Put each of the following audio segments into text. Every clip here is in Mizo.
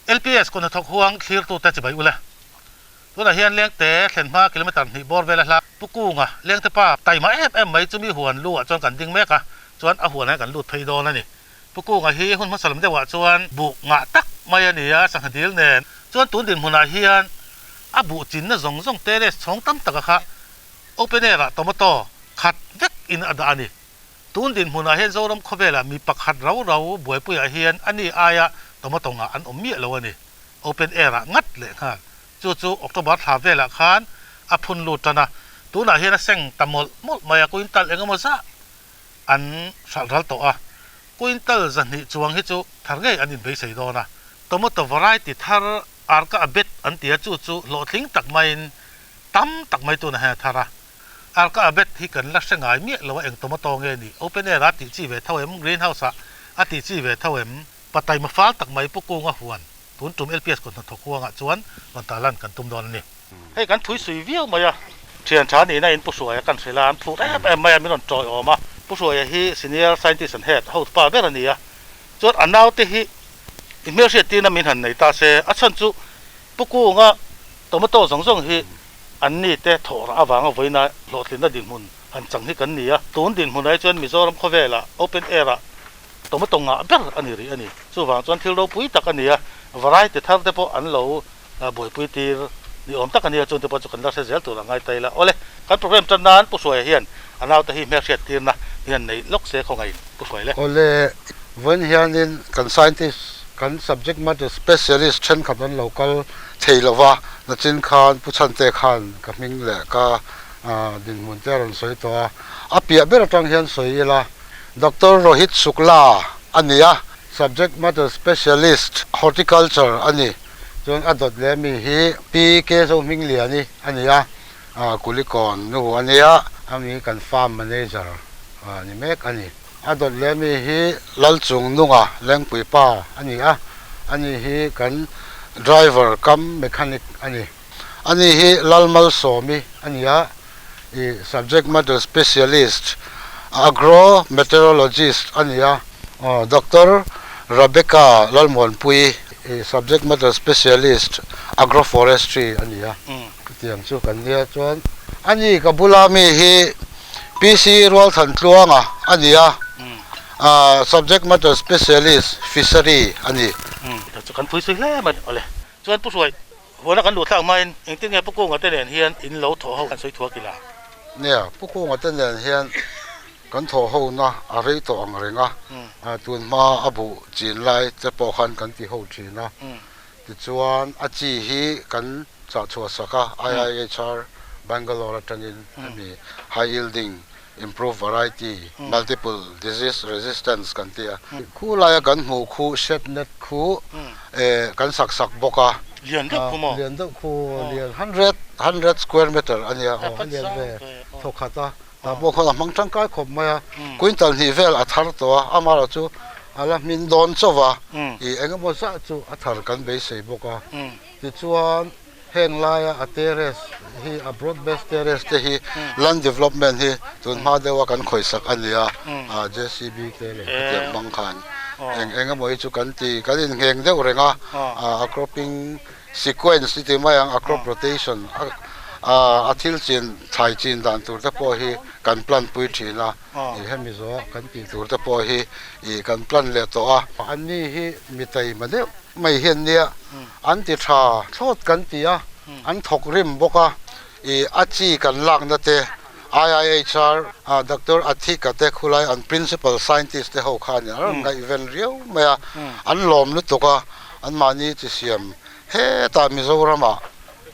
LPS kut hnathawk huang thlirtute chibai ule. Tunah hian Lengte thlen hma kilometre hnih bawr vela hla Pu Kunga, Lengte pa taima em em mai chumi huan lu ah chuan kan ding mek a, chuan a huan ah hian kan lut phei dawn a ni. Pu Kunga hi hun hmasa lam deuh ah chuan buh ngah tak mai a ni a, sangha dil nen chuan tun dinhmun ah hian a buh chinna zawng zawng terrace chhawng tam taka kha open air ah tomato khat vek in a dah a ni. Tun dinhmunah hian Zoram khawvelah mi pakhat rau rau buaipuiah hian a ni aia tomato ngah an awm miah lo a ni. Open air ah ngat leh nghal. Chu chu October thla velah khan a phun lut tan a, tunah hian a seng ta mawlh mawlh mai a, quintal eng emaw zah an hralh ral tawh a. Quintal 200 chuang hi chu thar ngei an inbeisei dawn a. Tomato variety thar arka a bet an ti a, chu chu hlawhtling tak maiin tam tak mai tunah hian a thar a. Arka a bet hi kan la hre ngai miah lo a, eng tomato nge ni? Open air a tih chi ve tho em? Green house ah a tih chi ve tho em? Pataima fal tak mai Pu Kunga huan tun tum LPS kut hnathawk huangah chuan rawn ta lan kan tum dawn a ni. Hei kan thui sui viau mai a, thian tha nihna in Pu Hruaia kan hrilh a, an phur em em mai a, min rawn tawi awm a. Pu Hruaia hi Senior Scientist and Head house pa ber a ni a, chuan a naute hi i hmelhriat tirna min han nei ta se, a chhan chu Pu Kunga tomato zawng zawng hi an ni te thawhrah avanga vawiina hlawhtlinna dinhmun han chang hi kan ni a. Tun dinhmunah hi chuan Mizoram khawvelah open air-ah tomato ngah ber a ni rih a ni. Chuvang chuan thil ropui tak a ni a, variety thar te pawh an lo buaipui tir ni awm tak a ni a, chungte pawh chu kan la hre zel tur a ngai ta ila. Awle, kan program tan nan Pu Hruaia hian a naute hi hmelhriat tirna hian nei lawk se khawngaihin Pu Hruai le. Awle, vawiin hianin kan scientist, kan subject matter specialist thenkhat an lo kal thei lo va, nachin khan Pu Chhante khan ka hming leh ka dinhmun te a rawn sawi tawh a, a piah ber atang hian sawi ila. Doctor Rohit Shukla a ni a, Subject Matter Specialist, Horticulture a ni. Chuan a dawt leh mi hi Pi K Zohmingliani a ni a, Kulikawn nu a nia, ami hi kan Farm Manager ni mek a ni. A dawt leh mi hi Lalchungnunga Lengpui pa a ni a, ani hi kan Driver cum Mechanic a ni. Ani hi Lalmalsawmi a ni a, i subject matter specialist, agro meteorologist a ni a, Doctor Rebecca Lalmuanpui i subject matter specialist, agroforestry a ni a. Chutiang chu kan nia chuan ani ka bula mi hi PC Rualthantluanga a ni a, subject matter specialist, fishery a ni. Chu kan pui sui hle mai awle. Chuan Pu Hruai, Huana kan luh thlak hmain engtin nge Pu Kunga te nen hian in lo thawh ho kan sawi thuak ila? Nia, Pu Kunga te nen hian kan thawh ho na a rei tawh ang reng a, tun hma a buh chin lai te pawh khan kan ti ho thin a, tichuan a chi hi kan chah chhuah sak a, IIHR Bangalore atangin hemi high yielding Improve variety, multiple disease resistance kan ti a. Khu laia kan hmuh khu shed net khu kan sak sak bawk a. Lian deuh khu maw? Lian deuh khu, lian hundred, hundred square meter a nia aw, a lian ve thawkhat a. Tah pawh khawn a hmang tangkai khawp mai a. Quintal hnih vel a thar tawh a, amaherawh chu a la hmin dawn chauh a, ih eng emaw zah chu a thar kan beisei bawk a. Tichuan. Heng laia a terrace hi a broad base terrace te hi land development hi tun hma deuha kan khawihsak a ni a, JCB te leh khatiang hmang khan eng eng emaw hi chu kan ti kan inngheng deuh reng a, a cropping sequence i ti mai ang a crop rotation a thil chin thlai chin dan tur te pawh hi kan plan pui thin a, hemi zawh kan tih tur te pawh hi kan plan leh tawh a. Anni hi mi taima deuh mai hian nia an ti tha thlawt kan ti a, an thawk rim bawk a, ih a chi kan lakna te IIHR Doctor Athika te khulai an principal scientist te ho kha a ni a, an rawn ngaihven riau mai a, an lawm lutuk a, anmahni chi siam hetah Mizoramah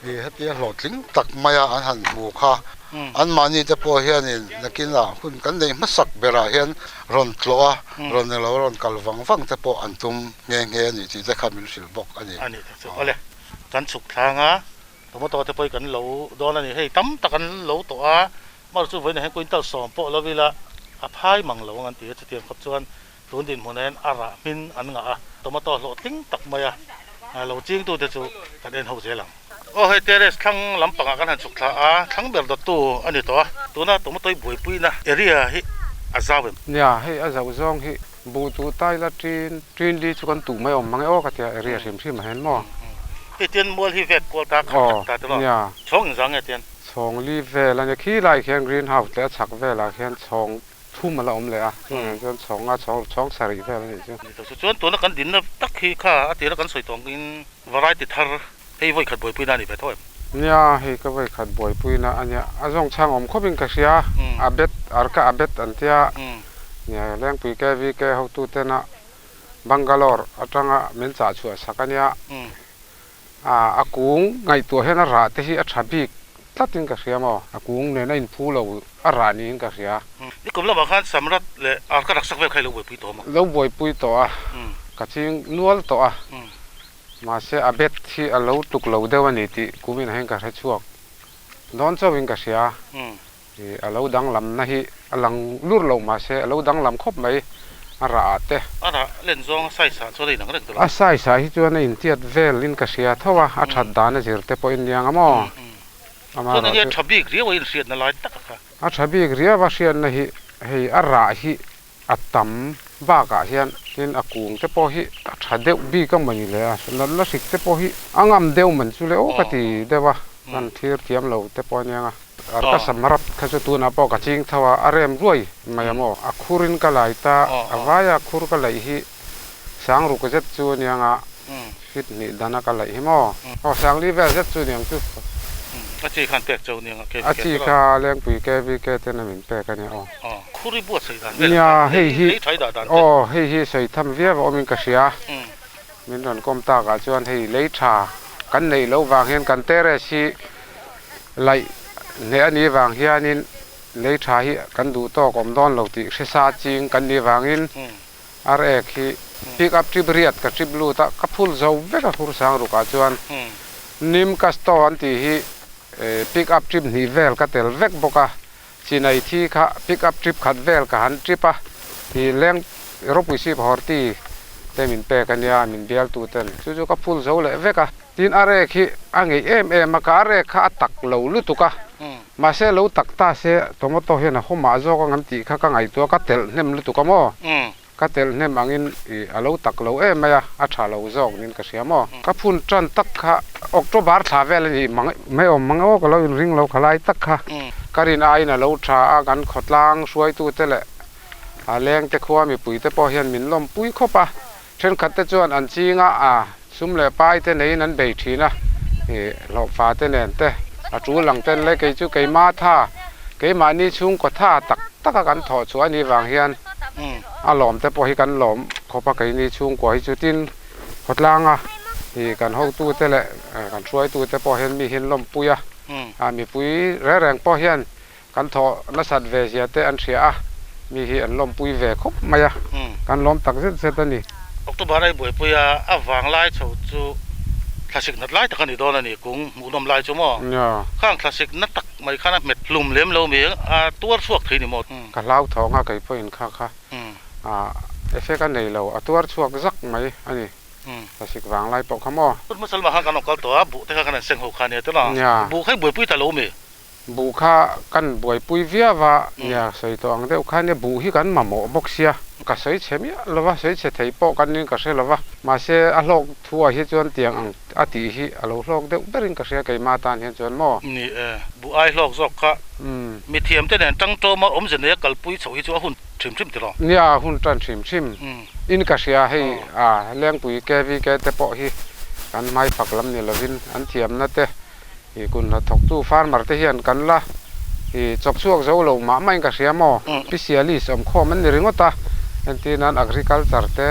ih hetia hlawhtling tak maia an han hmu kha anmahni te pawh hianin nakinah hun kan neih hmasak berah hian rawn tlawh a, rawn ilo rawn kal vang vang te pawh an tum nghe nghe a ni tih te kha min hrilh bawk a ni. A ni tak chu awle, kan chhuk thlang a, tomato te pawh hi kan lo dawn a ni, hei tam tak an lo tawh a, amaherawh chu vawiinah hian quintal 10 pawh lo ila a phai mang lo ang an ti a, chutiang khawp chuan tun dinhmunah hian a rah hmin an ngah a, tomato hlawhtling tak mai a lo chingtute chu kan en ho zel ang. Aw hei terrace thlang lampangah kan han chhuk thla a, thlang ber dawttu a ni tawh a, tuna tomato hi buaipuina area hi a zau em? Nia, hei a zauh zawng hi. Buh tuh ta ila ṭin ṭin li chu kan tuh mai awm mang e aw ka ti a, area hrim hrim ah hian maw. Hei tian mual hi vet kual ta khat khat ta te maw? Nia. Chhawng engzah nge tian? Chhawng li vel a nia, khi lai khian green house leh a chhak velah khian chhawng thum a la awm leh a, chuvang chuan chhawng nga chhawng chhawng sarih vel a nih chu. Ni tawh chuan tuna kan dinna tak hi kha a tira kan sawi tawh angin variety thar hei vawi khat buaipuina a ni ve tho em? Nia, hei ka vawi khat buaipuina a nia, a zawng chhang awm khawpin ka hria, a bet, arka a bet an tia, nia Lengpui KVK hotutena Bangalore atanga min chah chhuah sak a nia. A kung ngaihtuah hian a rah te hi a tha bik tlatin ka hria maw? A kung nen a inphu lo a rah niin ka hria. Nikum lamah khan Samrat leh Arka Raksak vel kha i lo buaipui tawh maw? Lo buaipui tawh a, ka ching nual tawh a. Mahse a bet hi a lo tluk lo deuh a ni tih kumin ah hian ka hre chhuak dawn chauhin ka hria. Ih a lo danglamna hi a lang lur lo mahse a lo danglam khawp mai a rah ah te. A rah len zawng a size ah chuan a inang reng tawh lo. A size ah hi chuan a intiat vel in ka hria tho a, a that dan a zir te pawh in niang a maw? Amah Chuan enge a tha bik riau a inhriatna lai tak a kha? A tha bik riau a hriatna hi hei a rah hi a tam bakah hian tin a kung te pawh hi a tha deuh bik a mawni le a, natna hrik te pawh hi a ngam deuh man chu le aw ka ti deuh a, kan thlir thiam lo te pawh aniang a. Ka sam rap kha chu tunah pawh ka ching tho a, a rem ruai mai a maw? A khurin ka lai ta, a vaia khur ka laih hi sangruk zet chu aniang a, fit hnih dana ka laih hi maw? Aw sangli vel zet chu aniang chu. A chi khan pek chauh aniang a KVK A chi kha Lengpui KVK ten a min pek a nia aw. Aw, khur i buatsaih dan vel a kha, lei tha i dah dan te. Aw, hei hi sawi tham viau a awmin ka hria. Min rawn kawm takah chuan hei lei tha kan neih loh vang hian kan terrace hi laih hneh a nih vang hianin lei tha hi kan duh tawk awm dawn lo tih hresa ching kan nih vangin ar ek hi pick up trip riat ka trip lut a, ka phul zo vek a hur sang rukah chuan nim kasto an tih hi pick up trip hnih vel ka tel vek bawk a, chinai thi kha pick up trip khat vel ka han trip a, ih leng ropui sip horti te min pek a nia min bialtu ten chu chu ka phul zo leh vek a. Tin a rek hi a ngeih em em a, ka a rek kha a tak lo lutuk a, mahse lo tak ta se tomato hian a haw mah zawk ang an tih kha ka ngaihtuah ka telh hnem lutuk a maw? Ka telh hnem angin ih a lo tak lo em mai a, a tha lo zawk niin ka hria maw? Ka phun tan tak kha October thla vel a nih mang mai awm mang aw ka lo inring lo kha lai tak kha ka rin aiin a lo tha a, kan khawtlang hruaitute leh a lengte khua mipuite pawh hian min lawmpui khawp a, Thenkhat te chuan an chinga a sum leh pai te neiin an bei thin a, ih hlawhfa te nen te a tul ang ten le kei chu keima tha, keimahni chhungkaw tha tak tak a kan thawh chhuah anih vang hian a lawm te pawh hi kan lawm khawp a keini chhungkua hi chu tin khawtlang a ih kan hotu te leh kan hruaitu te pawh hian mi hi an lawmpui a, a mipui reng reng pawh hian Kan thawh nasat ve zia te an hria a, mi hi an lawmpui ve khawp mai a, kan lawm tak zet zet a ni. October a i buaipui a, a vang lai chho chu thlasik nat lai tak a ni dawn a ni, kung hmuhnawm lai chu maw? Khang thlasik na tak mai khan a hmet hlum lem lo mi a tuar chhuak thei ni maw? Ka hlau thawng a kei pawhin kha kha effect a nei lo, a tuar chhuak zak mai a ni, thlasik vang lai pawh kha maw? Hmasa lamah khan kan rawn kal tawh a, buh te kha kan han seng ho kha nia tawh a, buh kha i buaipui ta lo mi? Buh kha kan buaipui viau a, nia sawi tawh ang deuh khan nia buh hi kan mamawh bawk sia. Ka sawi chhe miah lo va, sawi chhe thei pawh kan nin ka hre lo va, mahse a hlawk thu ah hi chuan tiang ang a tih hi a lo hlawk deuh berin ka hria keimah tan hian chuan maw. Ni e, buh ai hlawk zawk kha mithiam te nen tangtawma awmze neia kalpui chhoh hi chu a hun hrim hrim tiraw? Nia, a hun tan hrim hrim in ka hria hei a Lengpui KVK te pawh hi kan hmaifak lam ni lovin an thiamna te I kun hnathawktu farmer te hian kan la i chawp chhuak zo lo mah mah in ka hria maw? Specialist awm khawm an ni ringawt a, entir nan agriculture te,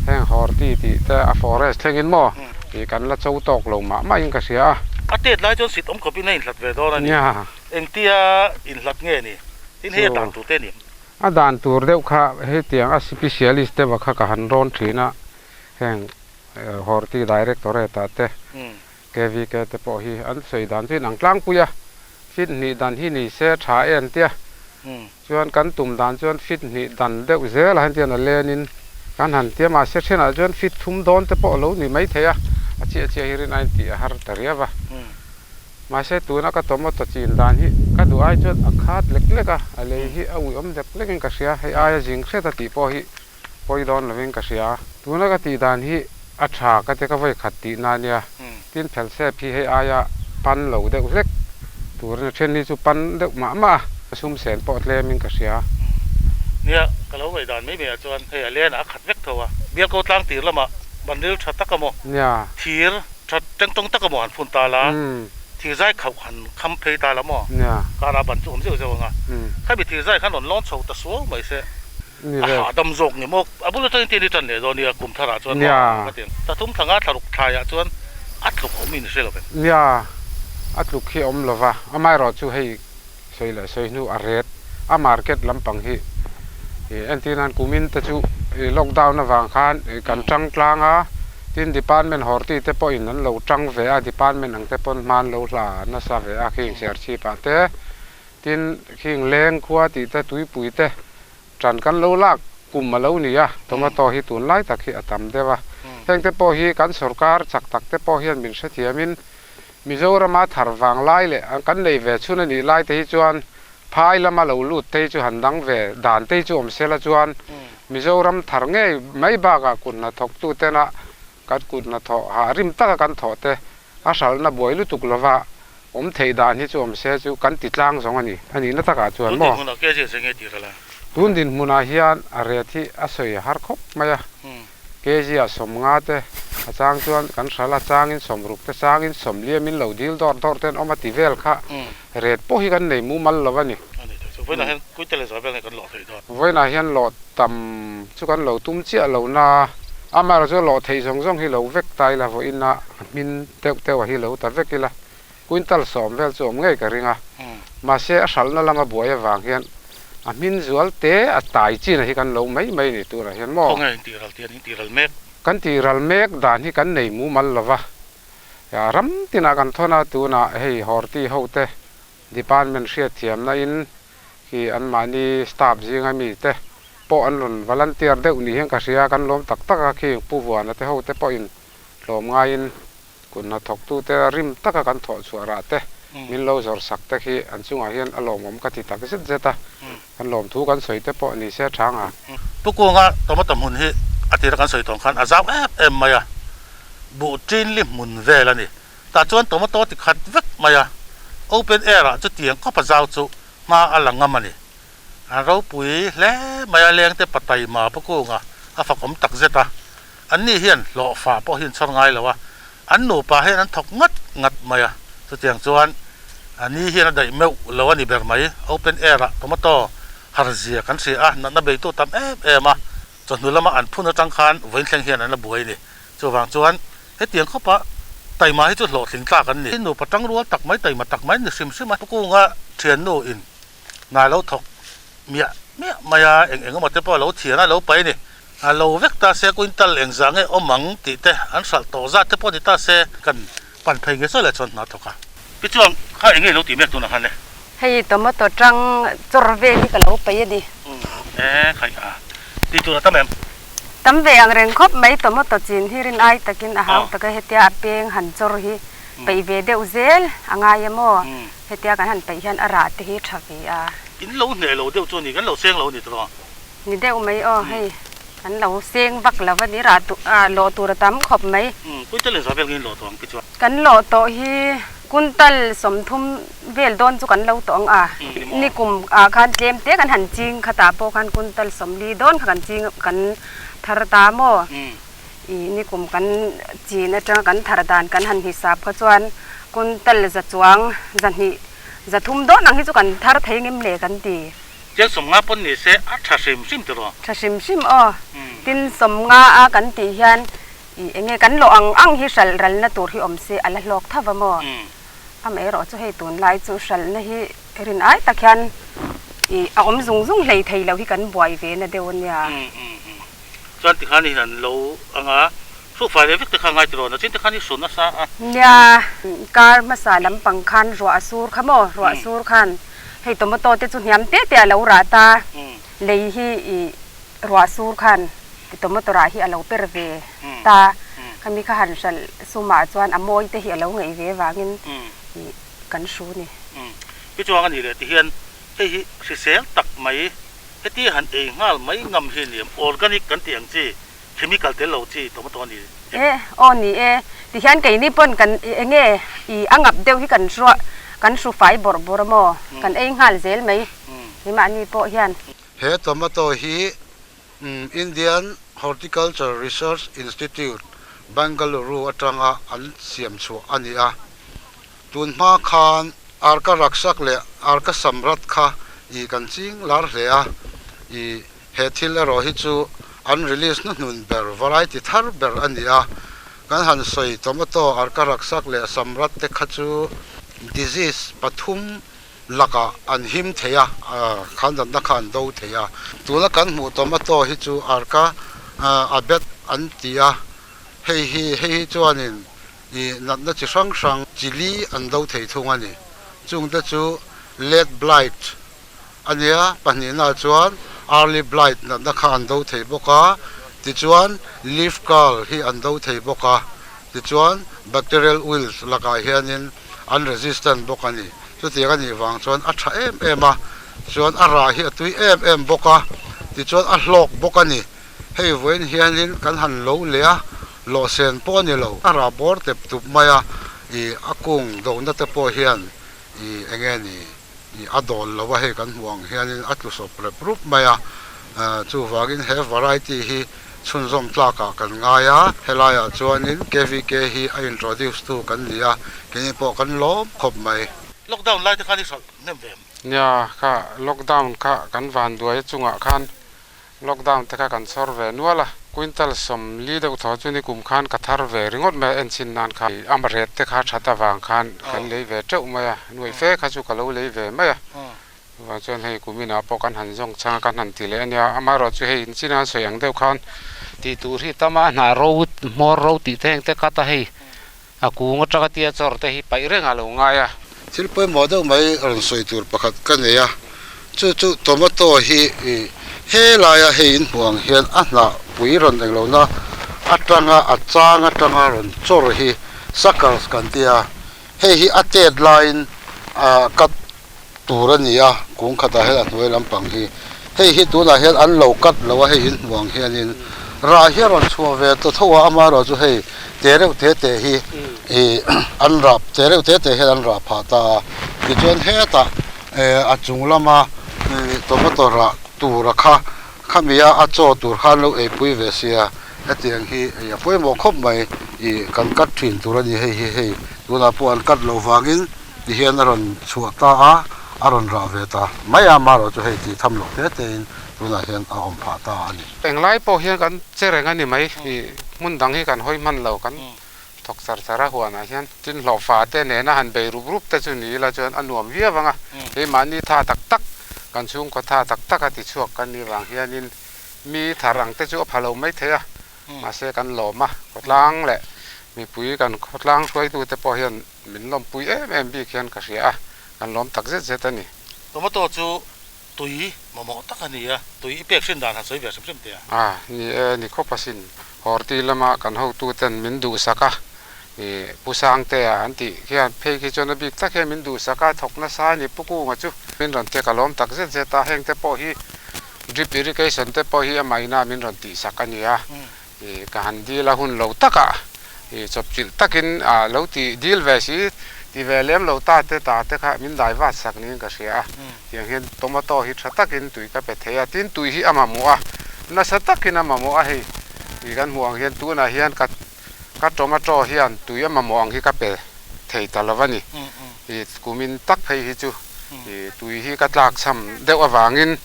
heng horti tih te a forest thleng in maw i kan la cho tawk lo mah mah in ka hria a. A tet lai chuan sit awm khawp in a inhlat ve dawn a ni. Engtia inhlat nge ni? Tin hei a dan tur te a ni. A dan tur deuh kha hetiang a specialist te va kha ka han rawn thin a, heng horti directorate ah te KVK te pawh hi an sawi dan chu inang tlangpui a, fit hnih dan hi ni se tha e an tia. Chuan kan tum dan chuan fit hnih dan deuh zel a hetiang a lenin kan han tia mahse thenah chuan fit thum dawn te pawh a lo ni mai thei a, a chiah chiah hi rin ain tih a har ta riau a. Mahse tuna ka tomato chin dan hi ka duh ai chuan a khat lek lek a, a lei hi a uiawm lek lekin ka hria, hei aia zing hret a tih pawh hi. pawi dawn lovin ka hria. Tuna ka tih dan hi a tha ka ti ka vawi khat tih na nia. Tin phelsep hi hei aia pan lo deuh hlek turin a then hi chu pan deuh mah mah a, sum sen pawh tlemin ka hria. Nia, ka lo ngaihdan mai mai ah chuan hei a lenah a khat vek tho a, bialko tlang tir lamah banril tha tak emaw, thir tha tengtawng tak emaw han phun ta la, thir zai khauh han kham phei ta la maw, karah ban chu awm zeuh zeuh ang a, khami thir zai khan rawn lawn chho ta suau mai se. Ni A ve. hahdam zawk ni maw? A bul atangin tin i tan leh dawn nia, kum tharah chuan maw? Nia. Ka ti ang. Tathum thla nga thlaruk thlaiah chuan a tluk awm in hre lo ve. Nia, a tluk hi a awm lo va, amaherawh chu hei sawi leh sawi hnu a ret, a market lampang hi entir nan kumin te chu lockdown avang khan kan tang tlang a, tin department horti te pawhin an lo tang ve a, department ang te pawn hma an lo hla nasa ve a khing serchhip ah te. Tin, khing leng khua tih te, tuipui te ṭan kan lo lak kum a lo ni a, tomato hi tunlai tak hi a tam deuh a. Heng te pawh hi kan sorkar chak tak te pawh hian min hrethiamin Mizorama thar vang lai leh kan nei ve chhun a nih lai te hi chuan phai lama lo lut te hi chu han dang ve dan te hi chu awm sela chuan Mizoram thar ngei mai bakah kut hnathawktu tena kan kut hnathawh hah rim taka kan thawh te a hralhna buai lutuk lova awm theih dan hi chu awm se chu kan ti tlang zawng a ni. A nihna takah chuan Tun maw? dinhmunah kg zeng nge tih ral a? Tun dinhmunah hian a ret hi a sawi har khawp mai a. Kg ah 50 te a chang chuan kan hral a, changin 60 te, changin 40 min lo dil dawr dawr ten awm a ti vel kha ret pawh hi kan nei mumal lo a ni. A ni thei chu. Vawiinah hian Kuite leh Zavel nge kan lawh theih dawn? Vawiinah hian lawh tam chu kan lo tum chiah lo na, amaherawhchu chu lawh theih zawng zawng hi lo vek ta ila vawiinah a hmin deuh deuh a hi lo ta vek ila, quintal 10 vel chu awm ngei ka ring a, mahse a hralhna lama buai avang hian a hmin zual te a tai chin a hi kan lo mai mai ni turah hian maw? Khawnge in tih ral tian in tih ral mek? Kan tih ral mek dan hi kan nei mumal lova, ram tinah kan thawn a, tunah hei horti ho te Department hriatthiamna in khi anmahni staff zinga mi te pawh an rawn volunteer deuh ni hian ka hria, kan lawm tak tak a, khi Pu Vuana te ho te pawhin hlawm ngaiin kut hnathawktu te rim taka kan thawh chhuah rah te min lo zawrh sak te khi an chungah hian a lawmawm ka ti tak zet zet a, kan lawmthu kan sawi te pawh ni se tha nga. Pu Kunga tomato hmun hi a tira kan sawi tawng khan a zau em em mai a, buh ṭinli hmun vel a ni. Tah chuan tomato ti khat vek mai a, open air ah chutiang khawp a zau chu hma a la ngam a ni. An ropui hle mai a, lengte pataima pu kunga a fak awm tak zet a, an ni hian hlawhfa pawh hi an chhawr ngai lo a, an nupa hian an thawk ngat ngat mai a, chutiang chuan a ni hian a daih meuh lo a ni ber mai. Open air ah tomato har zia kan hria a, natna beitu tam em em a, chawhnu lama an phun atang khan vawiin thleng hian an la buai a ni. Chuvang chuan Hetiang khawpa taima hi chu hlawhtling tlak an ni. Nupa tangrual tak mai, taima tak mai an ni hrim hrim a. Pu Kunga thiannu in hna lo thawk miah miah mai a, eng eng emaw te pawh a lo thian a, lo pai a ni. A lo vek ta se, quintal eng zah nge awm ang tih te, an hralh tawh zat te pawh ni ta se, kan pan phei nge sawi leh chuan hna thawk a. Pi chuan kha eng nge i lo tih mek tunah khan le? Hei tomato tang chawr vel hi ka lo pai a ni. E khai a, tih tur a tam em? Tam ve ang reng khawp mai tomato chin hi rin ai takin a hau taka hetia a peng han chawr hi peih ve deuh zel a ngai em aw? Hetia kan han peih hian a rah te hi tha ve a. In lo hneh lo deuh chu a ni, kan lo seng lo a ni tawh. Ni deuh mai aw hei kan lo seng vak lo a ni rah tur ah lawh tur a tam khawp mai. Quintal in za vel ngin lawh tawh ang pi chuan. Kan lawh tawh hi quintal 30 vel dawn chu kan lo tawh ang a, ni kum ah khan tlem te kan han ching khatah pawh khan quintal 40 dawn kha kan ching kan thar ta maw ih ni kum kan chin atanga kan thar dan kan han hisap kha chuan quintal za chuang 200 300 dawn ang hi chu kan thar thei ngem le kan ti. Chiang 50 pawn ni se a tha hrim hrim tiraw? Tha hrim hrim aw. Tin 50 a kan tih hian ih enge kan lawh ang ang hi hral ralna tur hi awm se a la hlawk tho va maw? Amaherawh chu hei tunlai chu hralhna hi rin ai tak hian ih a awm zung zung hlei thei lo hi kan buai ve na deuh a nia. Chuan tikhan hi an lo ang a, hrukfai ve vek te kha ngai tiraw? Nachin te khan hi hrun nasa a. Nia, kar hmasa lampang khan ruah a sur kha maw? Ruah a sur khan hei tomato te chu hniam te te a lo rah ta, lei hi ih ruah sur khan tomato rah hi a lo per ve ta, khami kha han hralh sumah chuan a mawi te hi a lo ngaih ve vangin ih kan hru ni. Tichuang a nih leh ti hian hei hi hrisel tak mai. Heti han ei nghal mai ngam hi ni em? Organic kan tih ang chi, chemical tel lo chi tomato a ni em? E, aw ni e. Tihian keini pawn kan eng nge i a ngap deuh hi kan hruah, kan hru fai bawrh bawrh a maw? Kan ei nghal zel mai keimahni pawh hian. He tomato hi Indian Horticulture Research Institute, Bengaluru atanga an siam chhuah a ni a. Tun hma khan Arka Rakshak leh Arka Samrat kha i kan ching lar hle a, i he thil erawh hi chu an release hnuhnun ber, variety thar ber a ni a. Kan han sawi tomato Arka Rakshak leh Samrat te kha chu disease pathum lakah an him thei a, khan natna kha an do thei a. Tuna kan hmuh tomato hi chu Arka Abet an ti a, hei hi hei hi chuanin i natna chi hrang hrang chi li an do thei thung a ni. Chungte chu late blight a nia, pahnihnaah chuan early blight natna kha an do thei bawk a, tichuan leaf curl hi an do thei bawk a, tichuan bacterial wilt lakah hianin an resistant bawk a ni. Chutiang a nih vang chuan a tha em em a, chuan a rah hi a tui em em bawk a, tichuan a hlawk bawk a ni. Hei vawiin hianin kan han lo leh a, lawhsen pawh a ni lo. A rah bawr tep tup mai a, ih a kung dohna te pawh hian ih eng nge ni ih a dawn lo a, hei kan hmuh ang hianin a tlu sawp rep rup mai a. Chuvangin he variety hi chhunzawm tlakah kan ngai a, helaiah chuanin KVK hi a introduce tu kan ni a, keini pawh kan lawm khawp mai. Lockdown lai te khan i hralh hnem ve em? Nia, kha lockdown kha kan vanduai chungah khan Lockdown te kha kan chhawr ve nual a, quintal 40 deuh thaw chu nikum khan ka thar ve ringawt mai a, enchin nan kha a ret te kha that avang khan kan lei ve teuh mai a, nuaih fe kha chu ka lo lei ve mai a, chuvang chuan hei kum inah pawh kan han zawng chang a, kan han ti leh a nia, amaherawh chu hei inchin a sawi ang deuh khan tih tur hi tam a, hnah ro hmawr ro tih te heng te cut a hei a kung atanga tia chawr te hi paih reng a lo ngai a. Thil pawimawh deuh mai rawn sawi tur pakhat ka nei a, chu chu tomato hi he laia hei in hmuh ang hian a hnah pui rawn eng lohna atanga a chang atanga rawn chawr hi suckers kan ti a, hei hi a tet laiin ah cut tur a ni a, kung khatah hian a hnuai lampang hi hei hi tunah hian an lo cut lo a, hei in hmuh ang hianin rah hi a rawn chhuah ve ta tho a, amaherawh chu hei te reuh te te hi ih an rah te reuh te te hian an rah phah ta a, tichuan hetah eh a chung lama ih tomato rah tura kha khami a a chaw tur kha an lo eipui ve sia hetiang hi ei a pawimawh khawp mai ih kan cut thin tur a ni hei hi hei tunah pawh an cut loh vangin. Ti hian a rawn chhuah ta a, a rawn rah ve ta mai a, amaherawh chu hei tih tham loh te tein tunah hian a awm phah ta a ni. Englai pawh hian kan che reng a ni mai, ih hmun dang hi kan hawi hman lo, kan thawk char char a huanah hian. Tin hlawhfa te nena han bei rup rup te chu ni ila chuan a nuam viau ang a, keimahni tha tak tak, kan chhungkaw tha tak tak a ti chhuak kan nih vang hianin mi thar ang te chu a pha lo mai thei a, mahse kan lawm a, khawtlang leh mipui kan khawtlang hruaitute pawh hian Min lawmpui em em bik hian ka hria a, kan lawm tak zet zet a ni. Tomato chu tui mamawh tak a ni a, tui i pek hrin dan han sawi ve hrim hrim teh a. A, ni e, ni khawp asin. Horti lama kan hotuten min duhsak a, i Pu Sangtea an tih khian phei khi chuan a bik tak hian min duhsak a, thawk nasa a ni Pu Kunga chu. Min rawn tek a lawm tak zet zet a, heng te pawh hi drip irrigation te pawh hi amah ina min rawn tihsak a ni a, I ka han dil a hun lo takah i chawpchilh takin a lo ti dil ve si, ti ve lem lo ta te ta te kha min dai vat sak niin ka hria a. Tiang hian tomato hi tha takin tui ka pe thei a, tin tui hi a mamawh a, nasa takin a mamawh a hei i kan hmuh ang hian tunah hian ka ka tomato hian tui a mamawh ang hi ka pe thei ta lo a ni. I kumin tak phei hi chu i tui hi ka tlakchham deuh avangin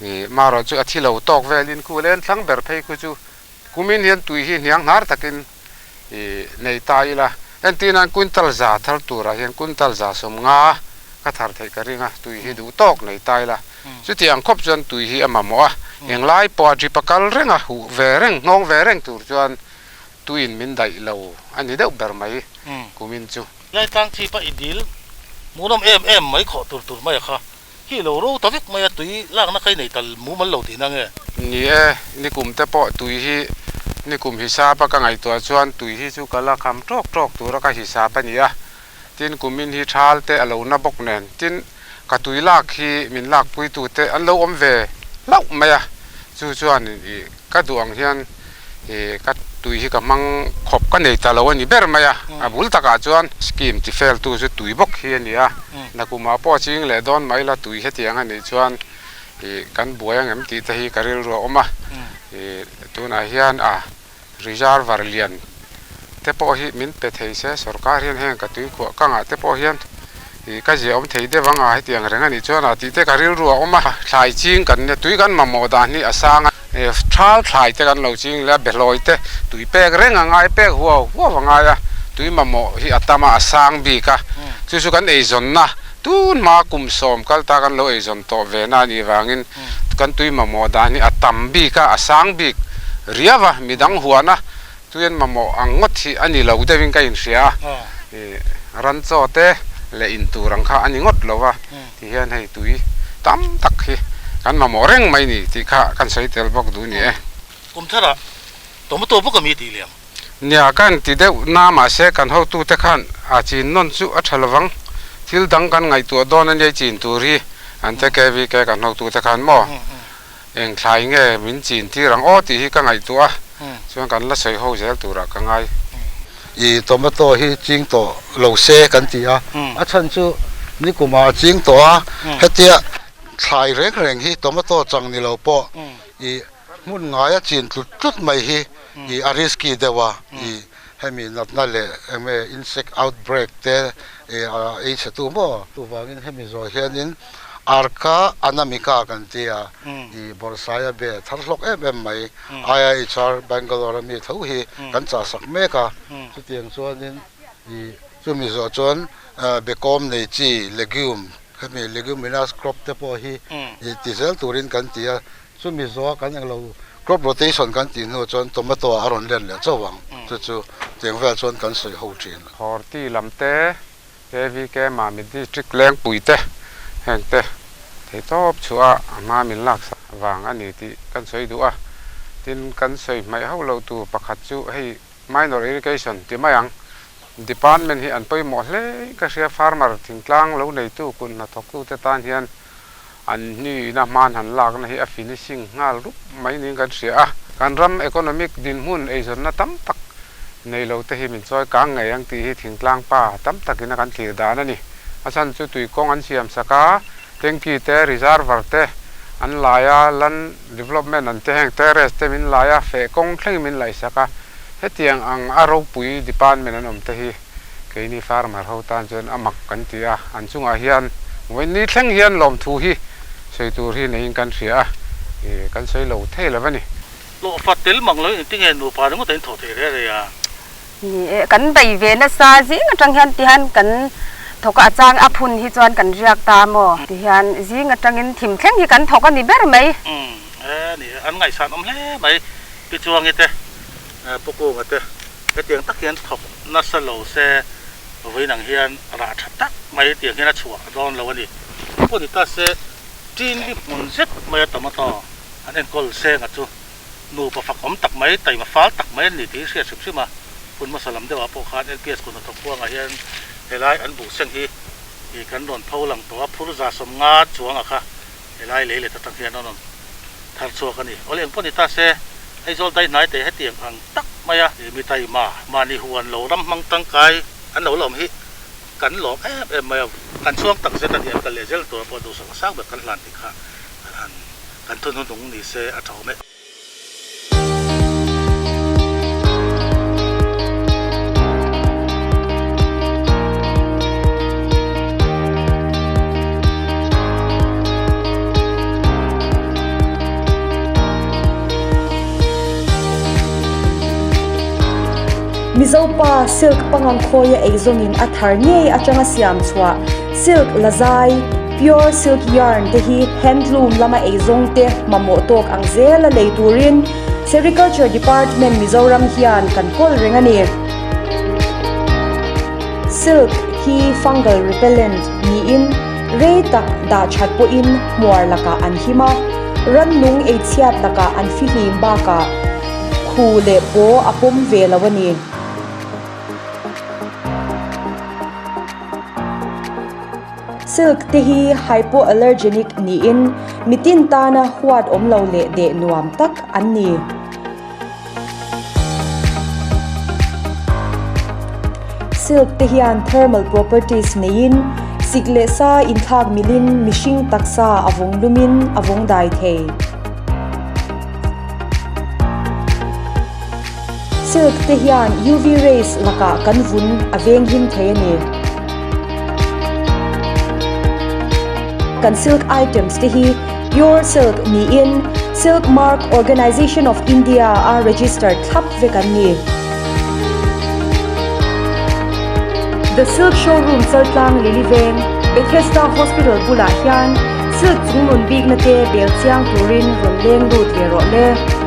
Ih, marawh chu a thi lo tawk velin khu len thlang ber phei khu chu kumin hian tui hi hniang hnar takin ih nei ta ila. Entir nan quintal za thar turah hian quintal za 50 ka thar theih ka ring a, tui hi duh tawk nei ta ila. Chuti ang khawp chuan tui hi a mamawh a, englai pawh a drip a kal reng a, huh ve reng, nghawng ve reng tur chuan tuiin min daih lo a ni deuh ber mai kumin chu. Laitlang chhipa i dil hmuhnawm em em mai khawh tur tur mai a kha. Hi lo ro ta vek mai a, tui lakna kha i nei tal mumal lo tihna nge? Ni e, nikum te pawh tui hi nikum hisap a ka ngaihtuah chuan tui hi chu ka la kham tawk tawk tura ka hisap a ni a, tin kumin hi thal te a lo na bawk nen, tin ka tui lak hi min lakpui tu te an lo awm ve hlauh mai a, chu chuan ih ka duh ang hian ih ka tui hi ka hmang khawp ka nei ta lo a ni ber mai a, a bul takah chuan scheme ti fel tu chu tui bawk hi a ni a, nakumah pawh ching leh dawn mai la tui hetiang a nih chuan ih kan buai ang em tih te hi ka rilru a awm a, ih tunah hian a reservoir lian te pawh hi min pe thei se sorkar hian heng ka tuikhuah kangah te pawh hian ih ka ziah awm thei deuh ang a hetiang reng a nih chuan a tih te ka rilru a awm a thlai ching kan nia tui kan mamawh dan hi a sang a ih thal thlai te kan lo ching leh a behlawi te tui pek reng a ngai pek huau huau a ngai a tui mamawh hi a tam a a sang bik a chu chu kan eizawnna tun hma kum sawm kal ta kan lo eizawn tawh ve na a nih vangin Kan tui mamawh dan hi a tam bik a, a sang bik riau a, midang huan a, tui an mamawh ang ngawt hi a ni lo deuhin ka inhria a, ih ran chaw te leh in tur ang kha a ni ngawt lo a, ti hian hei tui tam tak hi kan mamawh reng mai ni tih kha kan sawi tel bawk duh ni e. Kum tharah tomato bawk a mi tih liam. Nia kan ti deuh na mahse kan hotute khan a chin nawn chu a tha lovang, thil dang kan ngaihtuah dawn a nia chin tur hi an te KVK kan hotute khan maw eng thlai nge min chin tir ang aw tih hi ka ngaihtuah a, chuan kan la sawi ho zel turah ka ngai. I tomato hi ching tawh lo se kan ti a, a chhan chu nikumah a ching tawh a, hetia thlai reng reng hi tomato chang ni lo pawh i Hmun ngaia chin tlut tlut mai hi i a risky deuh a, i hemi natna leh enge insect outbreak te i a ei chhe tu maw? Chuvangin hemi zawh hianin Arka Anamika kan ti a, i bawrhsaia be thar hlawk em em mai IIHR Bangalore a mi tho hi kan chahsak mek a, chutiang chuanin i chumi zawh chuan bekawm nei chi legume hemi leguminous crop te pawh hi i ti zel turin kan ti a. Chumi zawha kan englo crop rotation kan tih hnu chuan tomato ah a rawn let leh chauh ang, chu chu tiang vel chuan kan sawi ho thin. Horti lam te, KVK Mamit District Lengpui te heng te theihtawp chhuah a hma min lak sak vang a ni tih kan sawi duh a. Tin, kan sawi hmaih hauh loh tur pakhat chu hei minor irrigation ti mai ang. Department hi an pawimawh hle ka hria, farmer thingtlang lo neitu kut hnathawktute tan hian An hnuina hman han lakna hi a finishing nghal rup mai niin kan hria a. Kan ram economic dinhmun eizawnna tam tak nei lo te hi min chawi kang ngei ang tih hi thingtlang pa tam takin a kan thlir dan a ni. A chhan chu tui kawng an siam sak a, tanky te, reservoir te an lai a, land development an te heng terrace te min lai a, feh kawng thlengin min laih sak a. Hetiang ang a ropui department an awm te hi Keini farmer ho tan chuan a mak kan ti a, an chungah hian vawiin thleng hian lawmthu hi sawi tur hi neiin kan hria a, ih kan sawi lo thei lo a ni. Hlawhfa tel mang lo engtin nge nupa ringawt a inthawh thei reh reh a? Ni e, kan bei ve nasa zing atang hian tihian kan thawk a, a chang a phun hi chuan kan riak ta maw? Tihian zing atangin thim thleng hi kan thawk a ni ber mai. Umm, e ni e, an ngaihsan awm hle mai Pi Chuangi te, Pu Kunga te. Hetiang tak hian thawk nasa lo se vawiin ang hian rah tha tak mai tiang hian a chhuah dawn lo a ni. Pawh ni ta se ṭinli hmun zet mai a tomato an enkawl senga chu nupa fakawm tak mai, taima fal tak mai an ni tih hi hriat hrim hrim a. Hun hmasa lam deuhah pawh khan LPS kut hnathawk huangah hian helai an buh seng hi kan rawn pho lang tawh a, phur 150 chuangah kha helai lei let atang hian an rawn thar chhuak a ni. Awle engpawh ni ta se, Aizawl dai hnai te hetiang ang tak mai a, mi taima mahni huan lo ram hmang tangkai an lo la awm hi kan lawm em em mai a, kan chhuang tak zet a ni, an kal leh zel tur pawh duhsak sang ber kan hlan tih kha kan han kan thunhunung ni se a tha awm e. Mizopa silk pangang khawia eizawngin a thar ngei atanga siam chhuah silk lazai, pure silk yarn, te hi handloom lama eizawng te mamawh tawk ang zela lei turin Sericulture Department Mizoram hian kan kawl reng a ni. Silk hi fungal repellent niin rei tak dah that pawhin hmuar lakah an him a, rannung eichhiat lakah an fihlim bakah khu leh paw a pawm ve lo a ni. Silk te hi hypoallergenic niin mitin tana huat awm lo leh deh nuam tak an ni. Silk te hian thermal properties neiin sik leh sa inthlak milin mihring taksa a vawng lumin a vawng dai thei. Silk te hian UV rays lakah kan vun a veng him thei a ni. Kan silk items te hi pure silk niin Silk Mark Organisation of India a register thlap vek an ni. The Silk Showroom Chaltlang Lily Veng, Bethesda Hospital bulah hian silk chungnun bikna te bel chiang turin rawn leng lut ve rawh le.